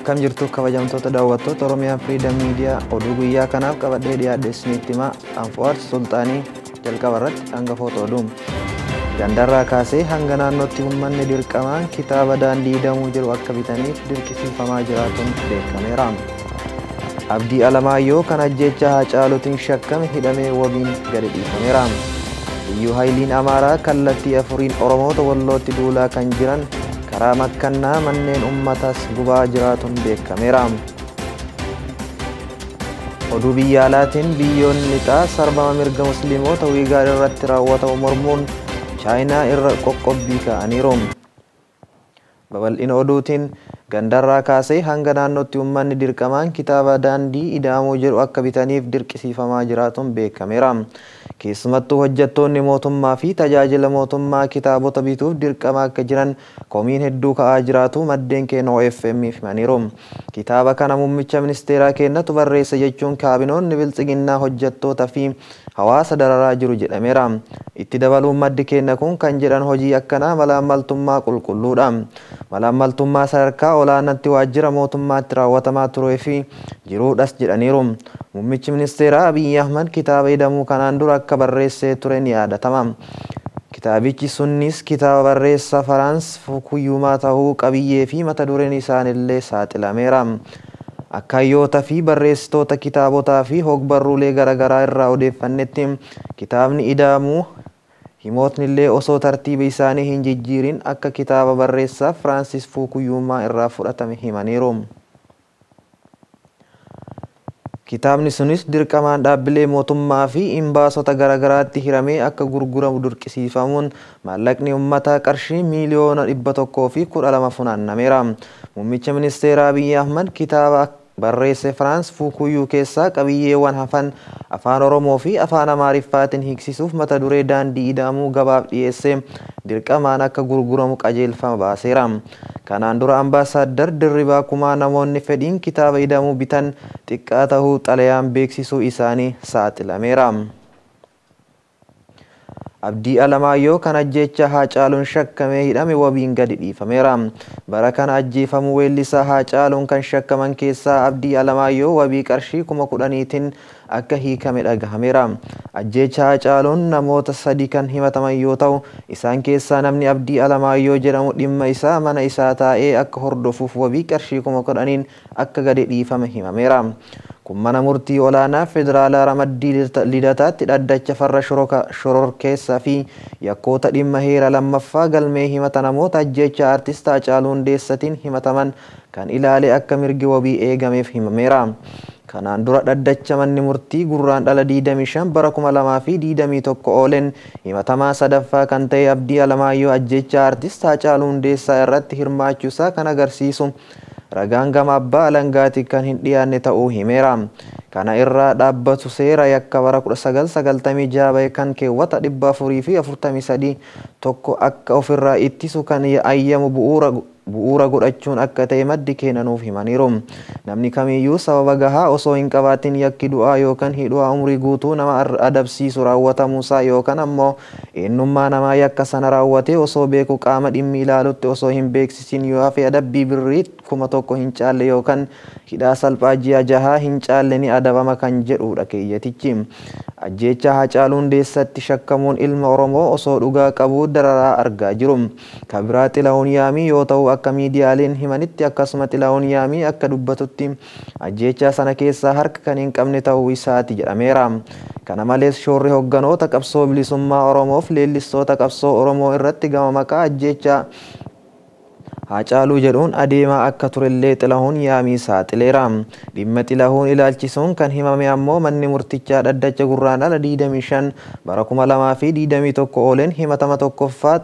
Akkam jirtu kabajamtoota daawwattoota Oromiyaa Freedom Media oduu guyyaa kanaaf qabadhee dhiyaadhe isinitti himaa. Anfuwaar Sulxaanii jalqaba irratti hangafoota oduu. Gandarraa kaasee hanga naannootti uummanni dirqamaan kitaaba daandii damuu jiru akka bitaniif dirqisiifamaa jiraatuun beekameera. Abdii Alamaayyoo kan ajjeechaa Haacaaluutiin shakkame hidhamee wabiin gadi dhiifameera. Iyyuu Haayiliin Amaaraa kallattii afuriin Oromoota Wallootti duulaa kan jiran karaa makkannaa manneen uummataas gubaa jiraatuun beekameera. Oduu biyya alaatiin biyyoonni lixaa sarbama mirga musliimoota Wiigaar irratti raawwatamu mormuun Chaayinaa irra qoqqobbii kaa'aniiru. Babal'ina oduutiin gandarraa kaasee hanga naannootti uummanni dirqamaan kitaaba daandii ida'amuu jedhu akka bitaniif dirqisiifamaa jiraatuun beekameera. Keessumattuu hojjettoonni mootummaa fi tajaajila mootummaa kitaabota bituuf dirqama akka jiran komiin hedduu ka'aa jiraatu maddeen keenya OFM himaniiru. Kitaaba kana muummicha ministeeraa keenyatu barreesse jechuun kaabinoonni biltsiginnaa hojjettoota fi hawaasa dararaa jiru jedhameera. Itti dabaluun maddi keenya kun kan jedhan hojii akkanaa malaammaltummaa qulqulluudha. Malaammaltummaa sadarkaa olaanaatti waajjira mootummaatti raawwatamaa turee fi jiruudhas jedhaniiru. Muummichi ministeeraa Abiyyi Ahmad kitaaba ida'amuu kanaan dura akka barreessee ture ni yaadatama. Kitaabichi sunnis kitaaba barreessaa Faraans Fukuyumaa ta'uu qabiyyee fi mata dureen isaanillee saaxilameera. Akka hayyoota fi barreessitoota kitaabotaa fi hogbarruulee garaagaraa irraa odeeffannetti kitaabni ida'amuu himootni illee osoo tartiiba isaanii hin jijjiirin akka kitaaba barreessaa Firaansis Fukuyumaa irraa fudhatame himaniiru. Kitaabni sunis dirqamaan dhaabbilee mootummaa fi imbaasota garaagaraatti hiramee akka gurguramu dirqisiifamuun maallaqni uummataa qarshii miiliyoona 112 funaannameera. Muummicha ministeeraa Abiyyi Ahmad kitaaba barreesse Firaans Fukuyyuu keessaa qabiyyeewwan hafan afaan Oromoo fi afaan Amaariffaatiin hiiksisuuf mata duree daandii ida'amuu gabaaf dhiyeesse dirqamaan akka gurguramu qajeelfama baaseera. Kanaan dura ambaasaaddar Dirribaa Kumaa namoonni fedhiin kitaaba ida'amuu bitan xiqqaa ta'uu xalayaan beeksisuu isaanii saaxilameera. Abdii Alamaayyoo kan ajjeechaa Haacaaluun shakkamee hidhame wabiin gadi dhiifameera. Bara kana ajjeefamuu weellisaa Haacaaluun kan shakkaman keessaa Abdii Alamaayyoo wabii qarshii 10,000tiin akka hiikame dhagahameera. Ajjeechaa Haacaaluun namoota 3 kan himataman yoo ta'u, isaan keessaa namni Abdii Alamaayyoo jedhamu dhimma isaa mana isaa taa'ee akka hordofuuf wabii qarshii 10,000 akka gadi dhiifame himameera. Kun mana murtii olaanaa federaalaa ramaddii lidataatti dhaddacha farra shororkeessaa fi yakkoota dhimma heera lammaffaa galmee himata namoota ajjeechaa artist Haacaaluu Hundeessaatiin himataman kan ilaale akka mirgi wabii eegameef himameera. Kanaan dura dhaddacha manni murtii gurraan dhala 25 bara 2021 ooleen himatamaa sadaffaa kan ta'e Abdii Alamaayyoo ajjeechaa artist Haacaaluu Hundeessaa irratti hirmaachuusaa kan agarsiisu ragaan gama abbaa alangaatti kan hin dhiyaanne ta'uu himeera. Kana irraa dhaabbatu seera yakka bara 1996 bahe kan keewwata 443 tokko akka ofirraa ittisu kan ayyamu bu'uura godhachuun akka ta'e maddi kennanuuf himaniiru. Namni kamiyyuu sababa gahaa osoo hin qabaatin yakki du'aa yookaan hidhaa umrii guutuu nama adabsiisu raawwatamuusaa yookaan ammoo eenyummaa namaa yakka sana raawwatee osoo beeku qaama dhimmi ilaalutti osoo hin beeksisin yoo hafe adabbii birrii 1,000 hin caalle yookaan hidhaa salphaa ji'a 6 hin caalle ni adabama kan jedhudha keeyyatichi. Ajjeechaa Haacaaluu Hundeessaatti shakkamuun ilma Oromoo osoo dhugaa qabuu dararaa argaa jiru. Kabiraa Xilahuun Yaamii yoo ta'u akka miidiyaaleen himanitti akkasuma Xilahuun Yaamii akka dubbatutti ajjeechaa sana keessaa harka kan hin qabne ta'uu isaati jedhameera. Kana malees shoorri hogganoota qabsoo bilisummaa Oromoof leellistoota qabsoo Oromoo irratti gama maqaa ajjeechaa Haacaaluu jedhuun adeemaa akka turellee Xilahuun Yaamii saaxileera. Dhimma Xilahuun ilaalchisuun kan himame ammoo manni murtichaa dhaddacha gurraan ala 25 bara 2021 ooleen himatama tokkoffaa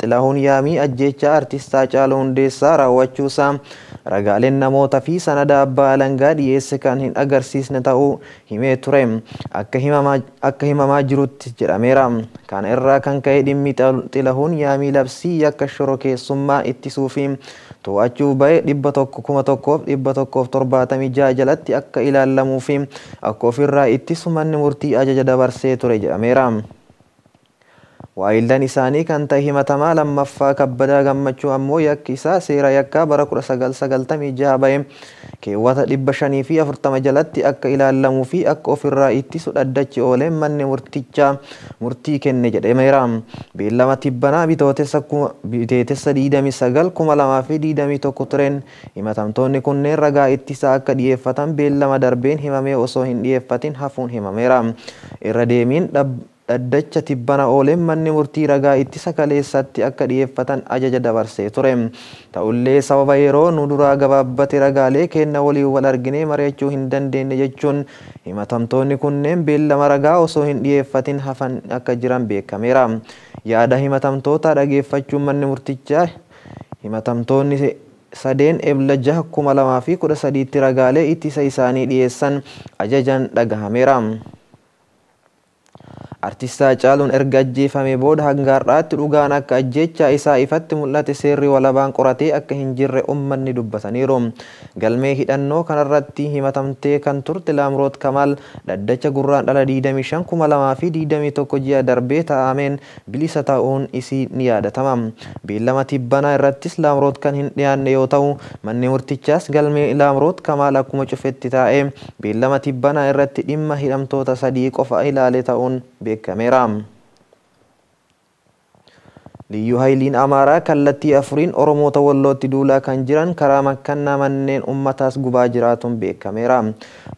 Xilahuun Yaamii ajjeechaa artist Haacaaluu Hundeessaa raawwachuusaa ragaaleen namoota fi sanada abbaa alangaa dhiyeesse kan hin agarsiisne ta'uu himee ture. Akka himamaa jirutti jedhameera. Kana irraa kan ka'e dhimmi Xilahuun Yaamii labsii yakka shororkeessummaa ittisuu fi to'achuu bahe 101,176 jalatti akka ilaalamuu fi akka ofirraa ittisu manni murtii ajaja dabarsee ture jedhameera. Waayillan isaanii kan ta'e himatamaa lammaffaa Kabbadaa Gammachuu ammoo yakki isaa seera yakkaa bara 1996 bahe keewwata 540 jalatti akka ilaalamuu fi akka ofirraa ittisu dhaddachi ooleen manni murtichaa murtii kenne jedhameera. Beellama tibbanaa bitootessa 29 2021 tureen himatamtoonni kunneen ragaa ittisaa akka dhiyeeffatan beellama darbeen himamee osoo hin dhiyeeffatin hafuun himameera. Irra deemiin dhaddacha tibbana ooleen manni murtii ragaa ittisa kaleessatti akka dhiyeeffatan ajaja dabarsee ture. Ta'ullee sababa yeroo nu duraa gabaabbate ragaalee kenna waliin wal arginee mari'achuu hin dandeenye jechuun himatamtoonni kunneen beellama ragaa osoo hin dhiyeeffatin hafan akka jiran beekameera. Yaada himatamtoota dhageeffachuun manni murtichaa himatamtoonni sadeen Ebla 6 2013 ragaalee ittisa isaanii dhiyeessan ajajan dhagahameera. Artist Haacaaluun erga ajjeefamee booda hanga har'aatti dhugaan akka ajjeechaa isaa ifatti mul'ate seerri walabaan qoratee akka hin jirre uummanni dubbataniiru. Galmee hidhannoo kanarratti himatamtee kan turte Laamroot Kamaal dhaddacha gurraan dhala 25 2021 ji'a darbee taa'ameen bilisa ta'uun isii ni yaadatama. Beellama tibbanaa irrattis Laamroot kan hin dhiyaanne yoo ta'u manni murtichaas galmee Laamroot Kamaal akkuma cufetti taa'ee beellama tibbanaa irratti dhimma hidhamtoota sadii qofa ilaale ta'uun beekameera. Liyyuu Hayiliin Amaaraa kallattii afuriin Oromoota Wallootti duulaa kan jiran karaa makkannaa manneen ummataas gubaa jiraatuun beekameera.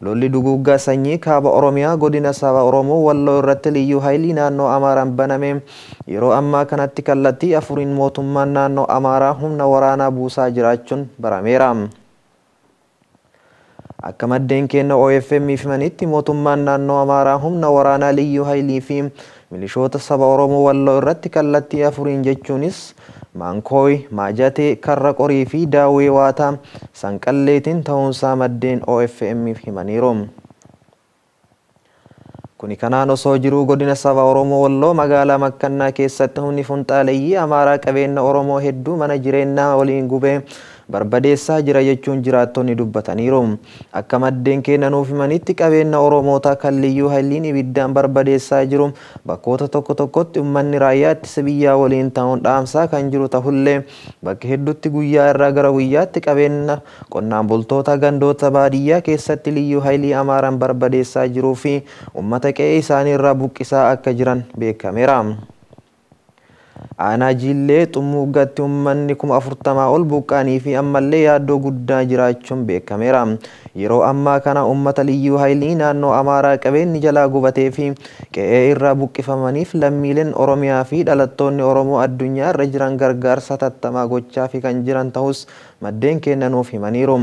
Lolli duguuggaa sanyii kaaba Oromiyaa godina saba Oromoo Walloo irratti Liyyuu Hayilii naannoo Amaaraan baname yeroo ammaa kanatti kallattii afuriin mootummaan naannoo Amaaraa humna waraanaa buusaa jiraachuun barameera. Akka maddeen kenna OFM himanitti mootummaan naannoo Amaaraa humna waraanaa Liyyuu Hayilii fi milishoota saba Oromoo Walloo irratti kallattii afuriin jechuunis Maankooy, Maajatee, Karra Qorii fi Daawwee Waataa Sanqalleetiin ta'uunsaa maddeen OFM himaniiru. Kuni kanaan osoo jiruu godina saba Oromoo Walloo magaalaa Makkannaa keessatti humni funxaaleeyyii Amaaraa qabeenya Oromoo hedduu mana jireenyaa waliin gubee barbadeessaa jira jechuun jiraattonni dubbataniiru. Akka maddeen kenna nuuf himanitti qabeenya Oromootaa kan Liyyuu Hayiliin ibiddaan barbadeessaa jiru bakkoota tokko tokkotti uummanni raayyaa ittisa biyyaa waliin ta'uun dhaamsaa kan jiru ta'ullee bakka hedduutti guyyaa irraa gara guyyaatti qabeenya qonnaan bultoota gandoota baadiyyaa keessatti Liyyuu Hayilii Amaaraan barbadeessaa jiruu fi uummata qe'ee isaanii irraa buqqisaa akka jiran beekameera. Aanaa Jiillee Xummuuggatti uummanni 40,000 ol buqqaanii fi ammallee yaaddoo guddaa jiraachuun beekameera. Yeroo ammaa kana uummata Liyyuu Hayilii naannoo Amaaraa qabeenyi jalaa gubatee fi qe'ee irraa buqqifamaniif lammiileen Oromiyaa fi dhalattoonni Oromoo addunyaa irra jiran gargaarsa tattamaa gochaa fi kan jiran ta'us maddeen kenna nuuf himaniiru.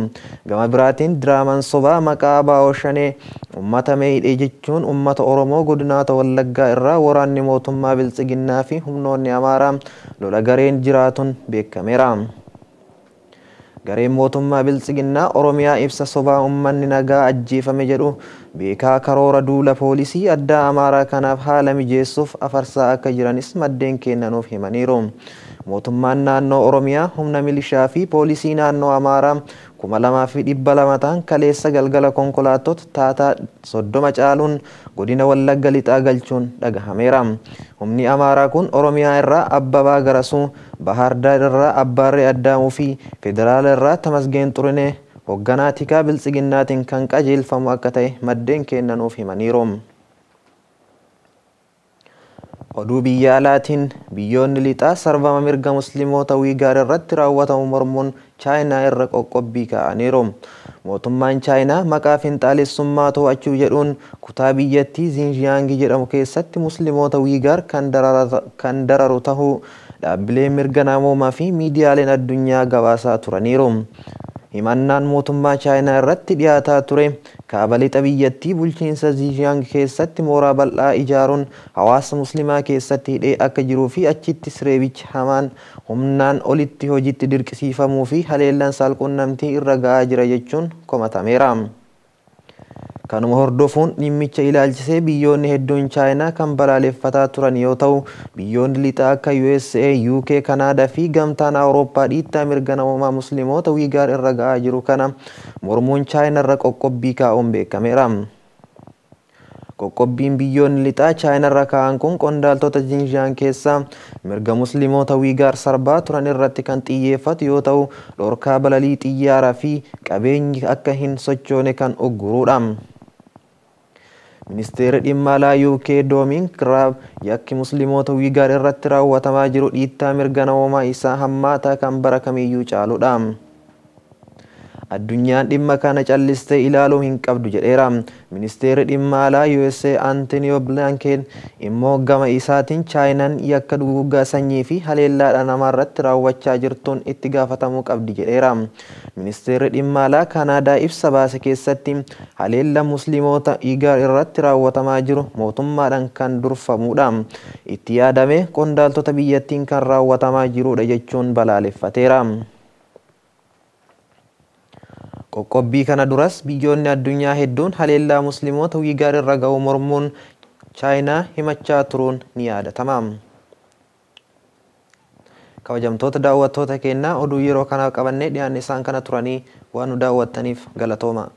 Gama biraatiin diraamaan sobaa maqaa Abaa'oo Shanee uummata meedhee jechuun uummata Oromoo godinaata Wallaggaa irraa waraanni mootummaa Biltsiginnaa fi humnoonni Amaaraa lola gareen jiraatuun beekameera. Gareen mootummaa Biltsiginnaa Oromiyaa ibsa sobaa uummanni nagaa ajjeefame jedhu beekaa karoora duula poolisii addaa Amaaraa kanaaf haala mijeessuuf afarsaa akka jiranis maddeen kenna nuuf himaniiru. Mootummaan naannoo Oromiyaa humna milishaa fi poolisii naannoo Amaaraa 2200 ta'an kaleessa galgala konkolaattota taataa 30 caaluun godina Wallagga lixaa galchuun dhagahameera. Humni Amaaraa kun Oromiyaa irraa Abbabaa Garasuu, Bahaar Daar irraa Abbaarree Addaamuu fi Federaala irraa Tamasgeen Xurinee hoogganaa tikaa Biltsiginnaatiin kan qajeelfamu akka ta'e maddeen kenna nuuf himaniiru. Oduu biyya alaatiin biyyoonni lixaa sarbama mirga musliimoota Wiigaar irratti raawwatamu mormuun Chaayinaa irra qoqqobbii kaa'aniiru. Mootummaan Chaayinaa maqaa finxaalessummaa to'achuu jedhuun kutaa biyyattii Zinjiyaangi jedhamu keessatti musliimoota Wiigaar kan dararu ta'uu dhaabbileen mirga namoomaa fi miidiyaaleen addunyaa gabaasaa turaniiru. Himannaan mootummaa Chaayinaa irratti dhiyaataa ture kaaba lixa biyyattii bulchiinsa Zinjiyaang keessatti mooraa bal'aa ijaaruun hawaasa musliimaa keessatti hidhee akka jiruu fi achittis reebichi hamaan humnaan olitti hojiitti dirqisiifamuu fi haleellaan saalqunnamtii irra ga'aa jira jechuun komatameera. Kanuma hordofuun dhimmicha ilaalchisee biyyoonni hedduun Chaayinaa kan balaaleffataa turan yoo ta'u biyyoonni lixaa akka USA, UK, Kanaadaa fi gamtaan Awurooppaa dhiittaa mirga namoomaa musliimoota Wiigaar irra ga'aa jiru kana mormuun Chaayinaa irra qoqqobbii kaa'uun beekameera. Qoqqobbiin biyyoonni lixaa Chaayinaarra kaa'an kun qondaaltota Jinjaan keessaa mirga Musliimoota Wiigaar sarbaa turan irratti kan xiyyeeffatu yoo ta'u, dhorkaa balalii xiyyaaraa fi qabeenyi akka hin sochoone kan uggurudha. Ministeerri dhimma alaa UK Doominik Raab yakki Musliimoota Wiigaar irratti raawwatamaa jiru dhiittaa mirga namoomaa isaa hammaataa kan bara kamiyyuu caaludha. Addunyaan dhimma kana callistee ilaaluu hin qabdu jedheera. Ministeerri dhimma alaa USA Antonio Blinken immoo gama isaatiin Chaayinaan yakka duguuggaa sanyii fi haleellaadha namaarratti raawwachaa jirtuun itti gaafatamuu qabdi jedheera. Ministeerri dhimma alaa Kanaadaa ibsa baase keessatti haleella Musliimoota Igaar irratti raawwatamaa jiru mootummaadhaan kan durfamudha. Itti yaadame qondaaltota biyyattiin kan raawwatamaa jirudha jechuun balaaleffateera. Qoqqobbii kana duras biyyoonni addunyaa hedduun haleellaa Musliimoota Wiigaar irra ga'u mormuun Chaayinaa himachaa turuun ni yaadatama. Kabajamtoota daawwattoota keenyaa, oduu yeroo kana qabannee dhiyaanne isaan kana turanii, waan nu daawwattaniif galatooma.